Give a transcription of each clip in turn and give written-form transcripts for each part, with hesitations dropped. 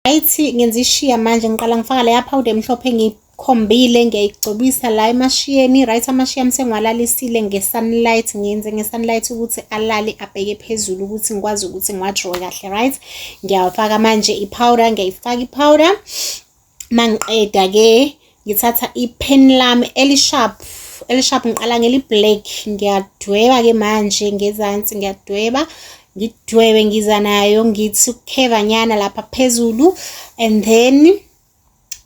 Right, ngenza ishiya manje. Ngiqala ngifaka leya powder emhlophe engiyikhombile, ngiyayigcobisa la emashiyeni, right? Amashiya ami sengiwalalisile nge-sunlight. Ngiyenze nge-sunlight ukuthi alale abheke phezulu ukuthi ngikwazi ukuthi ngiwa-draw kahle, right? Ngiyawafaka manje i-powder, ngiyayifaka i-powder. Mangiqeda-ke ngithatha i-pen lami eli-sharp, eli-sharp. Ngiqala ngeli-black, ngiyadweba-ke manje ngezansi, ngiyadweba, ngidwebe, ngiza nayo, ngithi ukukhevanyana lapha phezulu, and then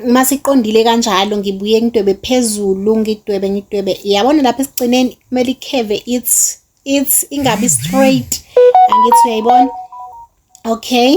mase iqondile kanjalo ngibuye ngidwebe phezulu, ngidwebe, ngidwebe. Yabona lapha esigcineni kumele i-curve, it's ingabi straight, angithi uyayibona? Okay,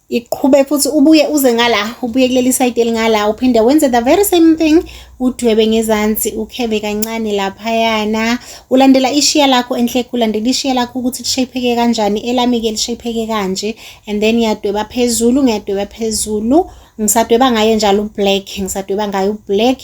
iqhube futhi, ubuye uze ngala, ubuye kuleli side elingala, uphinde wenze the very same thing, udwebe ngezansi, u-curve kancane laphayana. Ulandela ishiya lakho enhle, ulandela ishiya lakho ukuthi li-shape-eke kanjani. Elami-ke li-shape-eke kanje, and then ngiyadweba phezulu, ngiyadweba phezulu, ngisadweba ngaye njalo u-black, ngisadweba ngaye u-black.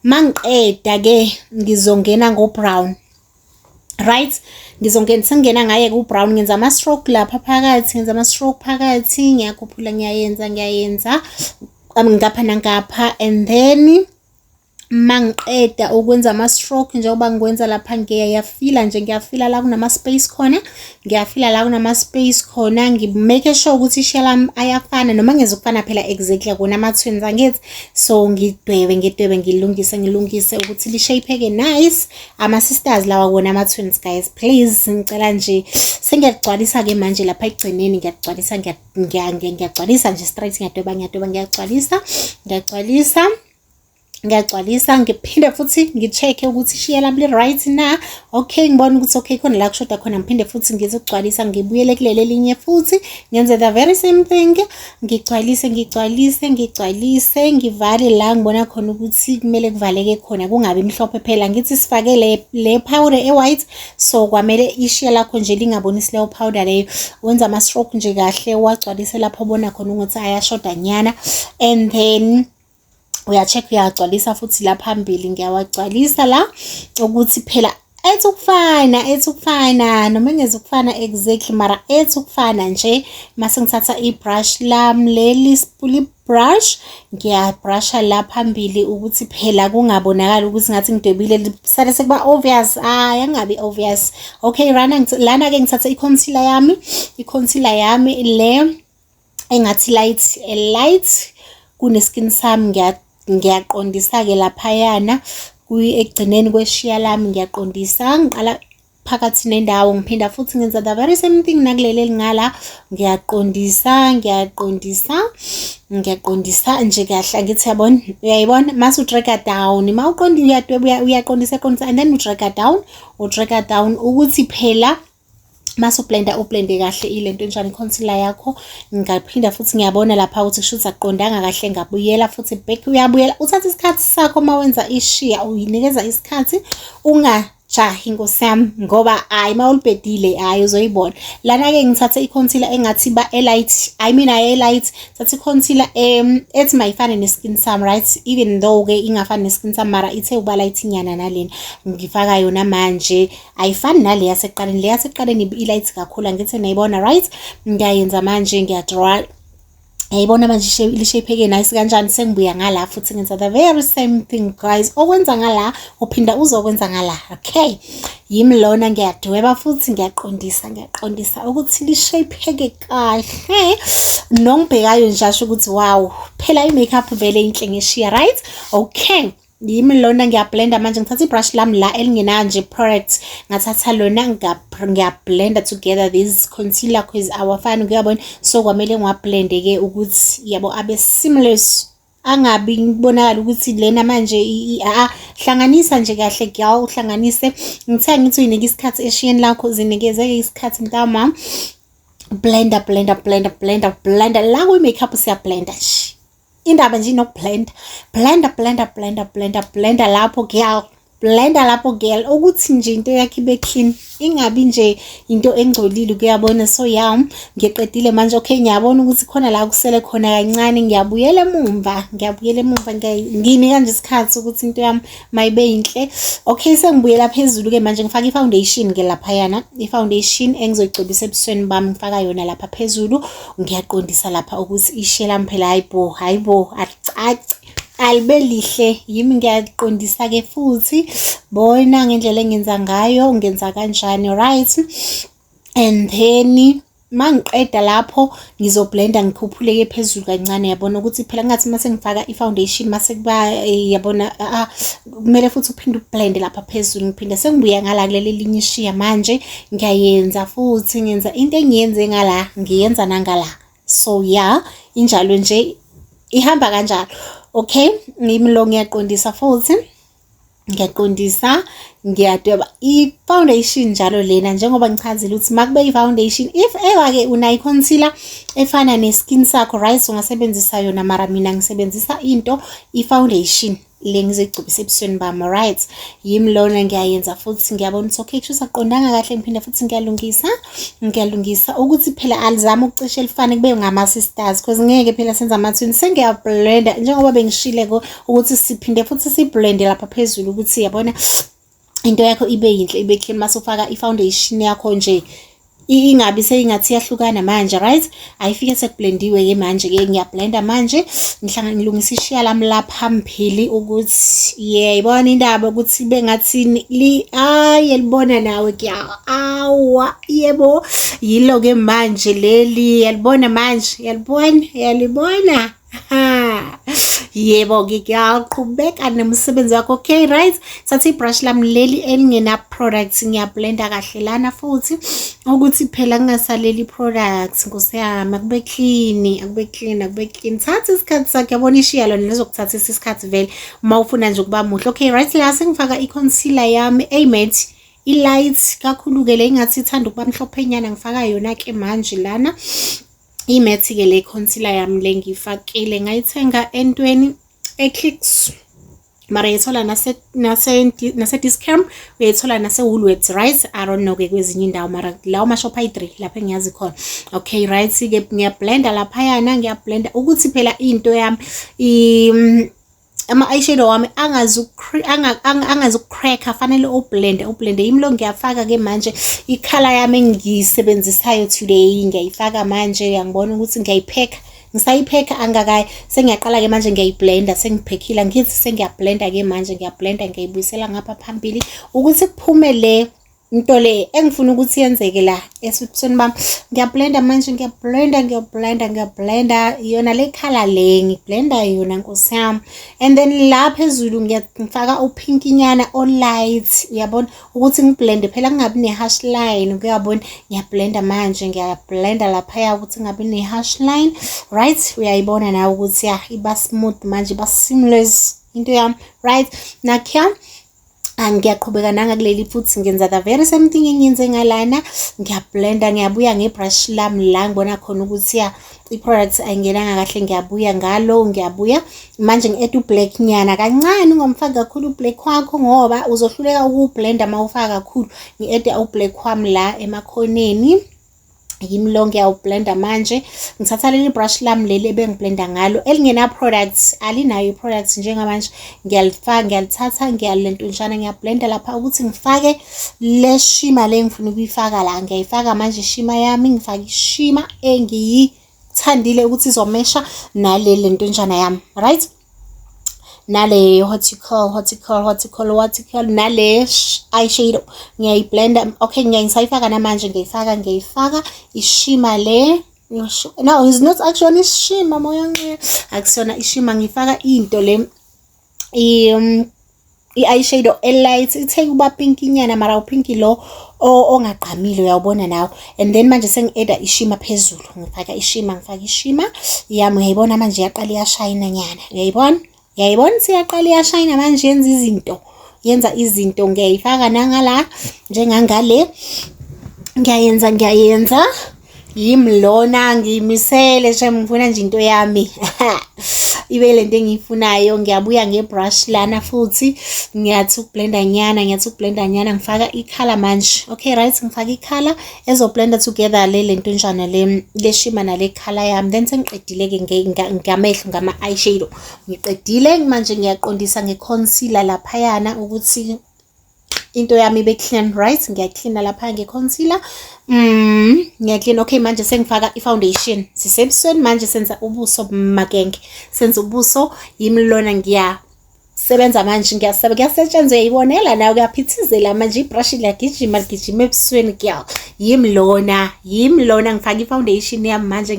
Mangiqeda-ke ngizongena ngo-brown, right? Ngizongena, sengingena ngaye ku-brown, ngenza ama-stroke lapha phakathi, ngenza ama-stroke phakathi, ngiyakhuphula, ngiyayenza, ngiyayenza ngapha nangapha, and then mangiqeda ukwenza ama-stroke njengoba ngikwenza lapha, ngiya-fill-a nje, ngiya-fill-a la kunama-space khona, ngiya-fill-a la kunama-space khona, ngi-make sure ukuthi ishiya lami ayafana noma ngezukufana phela exactly kona ama-twins, angithi? So ngidwebe, ngidwebe, ngilungise, ngilungise ukuthi li-shape-eke nice. Ama-sisters lawa wona ama-twins, guys, please, ngicela nje. Sengiyagcwalisa-ke manje lapha ekugcineni, ngiyagcwalisa, ngiyagcwalisa nje straight, ngiyadweba, ngiyadweba, ngiyagcwalisa, ngiyagcwalisa, ngiyagcwalisa. Ngiphinde futhi ngi-check-e ukuthi ishiya lami li-right na. Okay, ngibona ukuthi okay, khona la kushoda khona, ngiphinde futhi ngizogcwalisa, ngibuyele kuleli elinye futhi ngenze the very same thing, ngigcwalise, ngigcwalise, ngigcwalise, ngivale la ngibona khona ukuthi kumele kuvaleke khona, kungabi mhlophe phela. Ngithi sifake le powder e-white, so kwamele ishiya lakho nje lingabonisi leyo powder leyo. Wenza ama-stroke nje kahle, uwagcwalise lapho obona khona ukuthi ayashoda nyana, and then uya-check, uyagcwalisa futhi la phambili. Ngiyawagcwalisa la ukuthi phela ethi ukufana, ethi ukufana, noma engeze ukufana exactly, mara ethi ukufana nje. Mase ngithatha i-brush lami leli, spoolie brush, ngiya-brush-a la phambili ukuthi phela kungabonakali ukuthi ngathi ngidwebile, sale sekuba obvious. Hayi, angabi obvious. Okay, rana lana-ke ngithatha i-concealer yami, i-concealer yami le engathi light, light kune-skin sami. Ngiyaqondisa-ke laphayana ekugcineni kweshiya lami, ngiyaqondisa, ngiqala phakathi nendawo, ngiphinda futhi ngenza the very same thing nakuleli elingala, ngiyaqondisa, ngiyaqondisa, ngiyaqondisa nje kahle, angithi uyabona? Uyayibona? Mase u-drag-a down, uma uqonda uyadweba, uyaqondisa, qondisa, and then u-drag-a down, u-drag-a down ukuthi phela mase u-blend-a, u-blend-e kahle ilento enjani, i-concealer yakho. Ngaphinda futhi ngiyabona lapha ukuthi kushuthi akuqondanga kahle, ngabuyela futhi back. Uyabuyela, uthatha isikhathi sakho uma wenza ishiya, uyinikeza isikhathi, ungajahi nkosi yami, ngoba hhayi, uma ulibhedile, hhayi, uzoyibona. Lana-ke ngithathe i-concealer engathi ba e-light, I mean ayi-light, thatha i-concealer ethi mayifane ne-skin sami, right? Even though-ke ingafani ne-skin sami, mara ithe ukuba light nyana nalena ngifaka yona manje, ayifani nale yasekuqaleni. Le yasekuqaleni i-light kakhulu, angithi niyayibona? Right, ngiyayenza manje, ngiya-draw. Yayibona manje li-shape-eke nice kanjani? Sengibuya ngala futhi ngenza the very same thing, guys. Okwenza ngala uphinda uzokwenza ngala. Okay, yimi lona, ngiyadweba futhi, ngiyaqondisa, ngiyaqondisa ukuthi li-shape-eke kahle. Nongibhekayo nje asho ukuthi wow, phela i-makeup vele inhle ngeshiya, right? Okay, yimi lona, ngiya-blend-a manje. Ngithatha i-brush lami la elingenayo nje product, ngathatha lona, ngiya-blend-a together this concealer cause awafani, kuyabona? So kwamele ngiwa-blend-e-ke ukuthi yabo abe seamless, angabi kubonakala ukuthi lena manje a hlanganisa nje kahle, girl, uhlanganise. Ngithe ngithi uyinike isikhathi eshiyeni lakho, zinikeze isikhathi mntama. Blender, blender, blender, blender, blender. La kwi-makeup siya-blend-a nje, indaba nje inoku-blend-a, blender, blender, blender, blender, blender lapho, girl. Blenda lapho girl, ukuthi nje into yakho ibe clean, ingabi nje into engcolile, kuyabona. So yeah, ngiqedile manje. Okay, ngiyabona ukuthi khona la kusele khona kancane. Ngiyabuyela emumva, ngiyabuyela emumva, nginika nje isikhathi ukuthi into yami mayibe yinhle. Okay, sengibuyela phezulu-ke manje, ngifaka i-foundation-ke laphayana, i-foundation engizoyigcobisa ebusweni bami, ngifaka yona lapha phezulu. Ngiyaqondisa lapha ukuthi ishiye lami phela, hayi bo, hayi bo, alicaci, alibe lihle. Yimi ngiyaqondisa-ke futhi, bona ngendlela engenza ngayo, ngenza kanjani, right? And then mangiqeda lapho ngizoblenda, ngikhuphule-ke phezulu kancane. Yabona ukuthi phela kungathi mase ngifaka i-foundation, mase kuba yabona, kumele futhi uphinde ublende lapha phezulu. Ngiphinde sengibuya ngala kuleli elinye ishiya manje, ngiyayenza futhi, ngenza into engiyenze ngala, ngiyenza nangala. So yeah, injalo nje, ihamba kanjalo. Okay, ngimi lo, ngiyaqondisa futhi, ngiyaqondisa, ngiyadweba i-foundation njalo lena, njengoba ngichazile ukuthi makube i-foundation. If ever-ke unayo i-concealer efana ne-skin sakho, right, ungasebenzisa yona, mara mina ngisebenzisa into i-foundation le ngizoyigcobisa ebusweni bami, right? Yimi lona, ngiyayenza futhi, ngiyabona ukuthi okay, kusho akuqondanga kahle, ngiphinde futhi ngiyalungisa, ngiyalungisa ukuthi phela alizame ukucishe lifane, kube ngama-sisters, because ngeke phela senze ama-twins. Sengiyablenda njengoba bengishile ukuthi siphinde futhi siblende lapha phezulu, ukuthi yabona into yakho ibe yinhle, ibe clean. Mase ufaka i-foundation yakho nje, ingabi seyingathi iyahlukana manje, right? Ayifike sekublendiwe-ke manje-ke, ngiyablenda manje, ngihlangana ngilungisa ishiya lami lapha phambili ukuthi yayibona indaba ukuthi bengathi li hayi, yalibona nawe ke, awa yebo, yilo-ke manje leli, yalibona manje, yalibona, yalibona. Ha, yebo-ke, kuyaqhubeka nomsebenzi wakho. Okay, right, thatha ibrush lami leli elingena product, ngiyablenda kahle lana futhi ukuthi phela kungasaleli product, nkosi yami, akube clean, akube clean, akube clean. Thatha isikhathi sakho, yabona ishiya lona lizokuthathisa isikhathi vele uma ufuna nje ukuba muhle. Okay, right, la sengifaka i-concealer yami a-matte, i-light kakhulu-ke le, ingathi ithanda ukuba mhlophenyana. Ngifaka yona-ke manje lana, i-matte-ke le concealer yami le ngiyifakile, ngayithenga entweni e-Clicks, mara uyayithola nase-Dis-Chem, uyayithola nase-Woolworths, right? I don't know-ke kwezinye indawo, mara lawo mashop ayi-three lapho engiyazi khona. Okay, right-ke, ngiyablenda laphayana, ngiyablenda ukuthi phela into yami ama-eyeshadow wami angazuku-crack-a, fanele ublende, ublende. Yimi lo, ngiyafaka-ke manje i-colour yami engiyisebenzisayo today, ngiyayifaka manje. Uyangibona ukuthi ngiyayiphekha, ngisayiphekha, angakayi, sengiyaqala-ke manje, ngiyayiblenda, sengiphekhile, ngithi sengiyablenda-ke manje, ngiyablenda, ngiyayibuyisela ngapha phambili ukuthi kuphume le into le engifuna ukuthi yenzeke la esebusweni bami. Ngiyablenda manje, ngiyablenda, ngiyablenda, ngiyablenda yona le colour le, ngiblenda yona, nkosi yami. And then la phezulu ngifaka upinkinyana o-light, uyabona ukuthi ngiblende phela kungabi ne-harsh line, kuyabona. Ngiyablenda manje, ngiyablenda laphaya ukuthi kungabi ne-harsh line, right? Uyayibona nawe ukuthi ya, iba smooth manje, iba seamless into yami, right? Nakhiya ngiyaqhubeka nangakuleli futhi, ngenza the very same thing engiyenze ngalana, ngiyablenda, ngiyabuya ngebrush lami la ngibona khona ukuthi ya, i-product ayingenanga kahle, ngiyabuya ngalo, ngiyabuya manje, ngi-add u-black nyana kancane. Ungamfaki kakhulu u-black wakho ngoba uzohluleka ukuwublenda uma ufaka kakhulu. Ngi-add u-black wami la emakhoneni, yimi lo, ngiyawublenda manje. Ngithatha leli brush lami leli ebengiblenda ngalo elingena products, alinayo i-product njengamanje, ngiyalifaka, ngiyalithatha, ngiyalentuntshana, ngiyablenda lapha ukuthi ngifake le shimmer le ngifuna ukuyifaka la. Ngiyayifaka manje i-shimmer yami, ngifake i-shimmer engiyithandile ukuthi izomesha nale lentuntshana yami, right? Nale what you call, what you call, what you call, what you call, nale eyeshadow ngiyayiblenda. Okay, ngisayifaka namanje, ngiyayifaka, ngiyayifaka i-shimmer le. No, it's not actually i-shimmer, moya ngeke, akusiyona i-shimmer. Ngifaka into le, i-eyeshadow e-light, ithe kuba pinkinyana, mara upinki lo ongagqamile, uyawubona nawe. And then manje sengi-add-a i-shimmer phezulu, ngifaka i-shimmer, ngifaka i-shimmer yami. Uyayibona manje iyaqala iyashayina nyana, uyayibona, uyayibona ukuthi iyaqala iyashayina manje, yenza izinto, yenza izinto. Ngiyayifaka nangala njengangale, ngiyayenza, ngiyayenza. Yimi lona, ngiyimisele nje, ngifuna nje into yami. Ibe lento engiyifunayo. Ngiyabuya ngebrush lana futhi, ngiyathi ukublenda nyana, ngiyathi ukublenda nyana, ngifaka i-colour manje. Okay, right, ngifaka i-colour ezoblenda together le lento njana le, le shimmer nale colour yami. Then sengiqedile-ke ngamehlo, ngama-eyeshadow. Ngiqedile manje, ngiyaqondisa nge-concealer laphayana ukuthi into yami ibe clean, right? Ngiyaklina lapha nge-concealer. Ngiyaklina. Okay, manje sengifaka i-foundation. Sisebusweni manje, senza ubuso makenge. Senza ubuso, yimi lona, ngiyasebenza manje, ngiyasebenza, kuyasetshenzwa, uyayibonela nawe, kuyaphithizela manje, ibrush liyagijima, ligijima ebusweni, girl. Yimi lona, yimi lona, ngifaka i-foundation yami manje,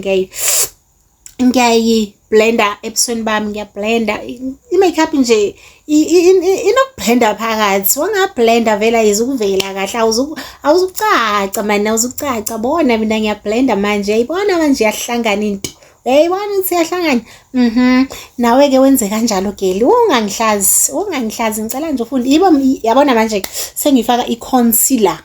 ngiyayi-blenda ebusweni bami, ngiyablenda. I-makeup nje inokublenda phakathi. Wangablenda vele ayizukuvela kahle, awuzukucaca mani, awuzukucaca. Bona mina ngiyablenda manje, yayibona manje iyahlangana into. Uyayibona ukuthi iyahlangana? Nawe-ke wenze kanjalo, girl. Ungangihlazi, ungangihlazi, ngicela nje ufunde. Yibo, yabona manje sengifaka i-concealer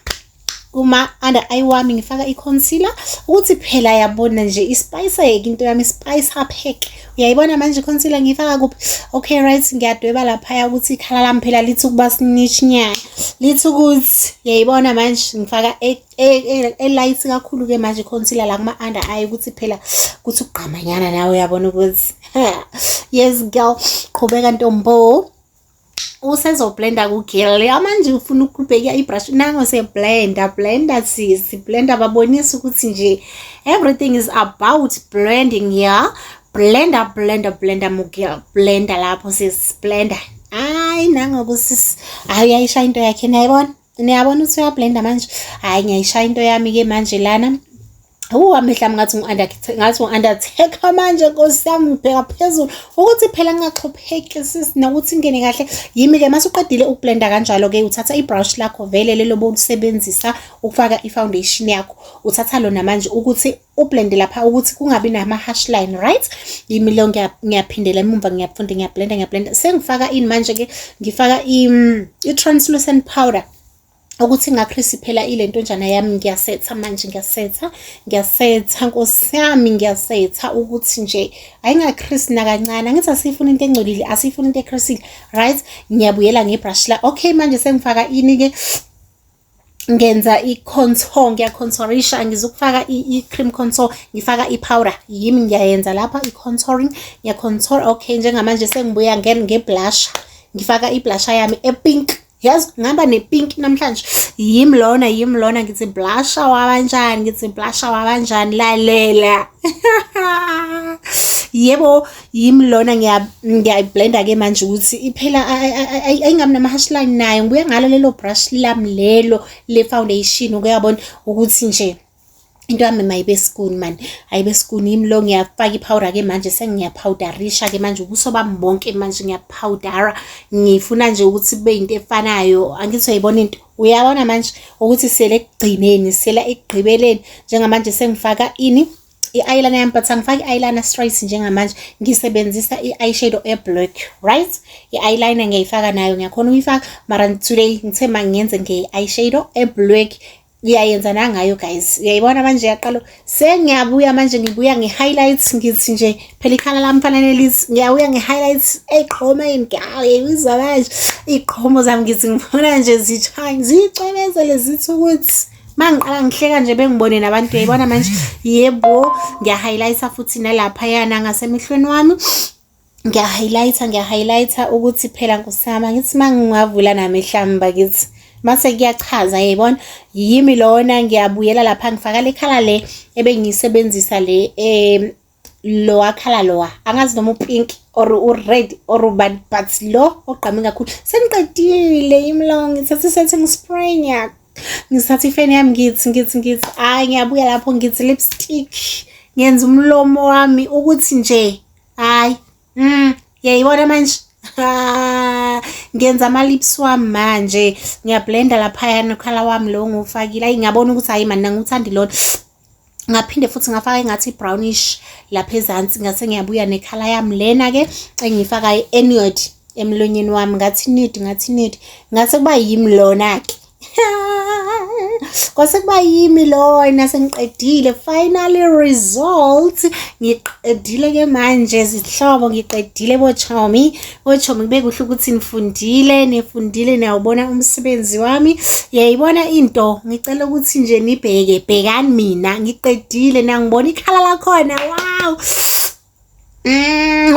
kuma under eye wami, ngifaka i-concealer ukuthi phela yabona nje ispice into yami, spice up heck. Uyayibona manje i-concealer ngiyifaka kuphi? Okay, right, ngiyadweba laphaya ukuthi ikhala lami phela lithi ukuba snitch nyana, lithi ukuthi uyayibona manje ngifaka e-light kakhulu-ke manje i-concealer la kuma under eye ukuthi phela kuthi ukugqamanyana, nawe uyabona ukuthi yes girl, qhubeka ntombo. Usezoblenda ku-girl manje, ufuna ukubheka ibrush nango, seblenda, blenda sisi, blenda, babonisa ukuthi nje everything is about blending here. Blender, blender, blender mugirl, blender lapho sis, blender. Hayi, nangoku sis, hayi, uyayishaya into yakhe, niyayibona, niyabona ukuthi uyablenda manje. Hayi, ngiyayishaya into yami-ke manje lana. Amehlo ami ngathi ngu-undertaker manje, nkosi yami, ngibheka phezulu ukuthi phela ngingaxhopheki sis, nokuthi ingene kahle. Yimi-ke, mase uqedile ukublenda kanjalo-ke, uthatha ibrush lakho vele lelo bolusebenzisa ukufaka i-foundation yakho, uthatha lona manje ukuthi ublende lapha ukuthi kungabi nama-harsh line, right? Yimi lo, ngiyaphindela emumva, ngiyafunda, ngiyablenda, ngiyablenda. Sengifaka ini manje-ke? Ngifaka i-translucent powder ukuthi ingacrease phela ile ntonjana yami. Ngiyasetha manje, ngiyasetha, ngiyasetha, nkosi yami, ngiyasetha ukuthi nje ayingacrease nakancane. Angithi asiyifuni into engcolile, asiyifuni into ecreasile, right? Ngiyabuyela ngebrush la. Okay, manje sengifaka ini-ke? Ngenza i-contour, ngiyacontourisha. Ngizokufaka i-cream contour, ngifaka i-powder yimi, ngiyayenza lapha i-contouring, ngiyacontour. Okay, njengamanje sengibuya ngeblush, ngifaka i-blusher yami e-pink. Yazi ngihamba ne-pink namhlanje. Yimi lona, yimi lona, ngithi blusher wabanjani, ngithi blusher wabanjani, lalela. Yebo, yimi lona, ngiyayiblenda-ke manje ukuthi iphela ayingabi nama-harsh line nayo. Ngibuya ngalo lelo brush lami lelo le-foundation, ukuyabona ukuthi nje into yami mayibe skoon man, ayibe skoon. Yimi lo, ngiyafaka i-powder-ke manje, sengiyapowderisha-ke manje ubuso bami bonke manje, ngiyapowdera. Ngifuna nje ukuthi kube into efanayo. Angithi uyayibona into, uyabona manje ukuthi siyele ekugcineni, siyela ekugqibeleni. Njengamanje sengifaka ini? I-eyeliner yami, but angifaki i-eyeliner straight njengamanje, ngisebenzisa i-eyeshadow e-black, right? I-eyeliner ngiyayifaka nayo, ngiyakhona ukuyifaka, mara today ngithe mangiyenze nge-eyeshadow e-black. Ngiyayenza nangayo guys, uyayibona manje yaqala. Sengiyabuya manje, ngibuya nge-highlights, ngithi nje phela ikhala lami fanele lithi, ngiyabuya nge-highlights ey'qhomeni girl, uyayizwa manje iy'qhomo zami, ngithi ngifuna nje zishine, zicwebezele, zithi ukuthi mangiqala ngihleka nje bengibone nabantu, uyayibona manje. Yebo, ngiya-highlighta futhi nalaphayana ngasemehlweni wami, ngiya-highlighta, ngiya-highlighta ukuthi phela nkosi yami, angithi uma ngingavula namehlo ami bakithi mase kuyachaza, yayibona. Yimi lona, ngiyabuyela lapha, ngifaka le colour le ebengiyisebenzisa le, lowa colour lowa, angazi noma upink or u-red or ubani, but lo ogqame kakhulu. Sengiqedile imlo, ngithatha i-setting spray, ngithatha ifeni yami, ngithi ngithi ngithi hhayi, ngiyabuya lapho, ngithi lipstick, ngenza umlomo wami ukuthi nje hhayi, uyayibona manje, ngenza ama-lips wami manje, ngiyablenda laphayana u-colour wami lo ngiwufakile. Ayi, ngiyabona ukuthi hhayi mani, angiwuthandi lona. Ngaphinde futhi ngafaka engathi brownish lapha ezansi, ngase ngiyabuya ne-colour yami lena-ke engiyifakayo e-nude emlonyeni wami, ngathi nude, ngathi nude, ngase kuba yimi lona-ke. Kwase kuba yimi lona sengiqedile, finally results. Ngiqedile-ke manje zihlobo, ngiqedile bochomi. Bochomi kube kuhle ukuthi nifundile, nifundile niyawubona umsebenzi wami. Yayibona into, ngicela ukuthi nje nibheke, bhekani mina, ngiqedile nangibona ikhala lakhona. Wow!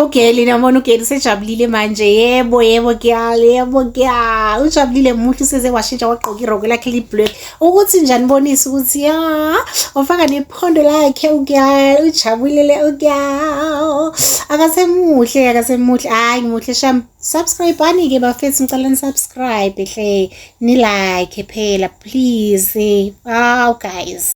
Ugeli nabona ugeli usejabulile manje. Yebo, yebo girl, yebo girl. Ujabulile muhle useze washintsha wagqoka irokwe lakhe li-black. Ukuthi nje anibonise ukuthi ya, wafaka nephondo lakhe u-girl, ujabulile u-girl. Akasemuhle, akasemuhle. Hayi muhle sham. Subscribe-ani ke bafethu, ngicela ni-subscribe hle. Ni-like phela please. Wow guys.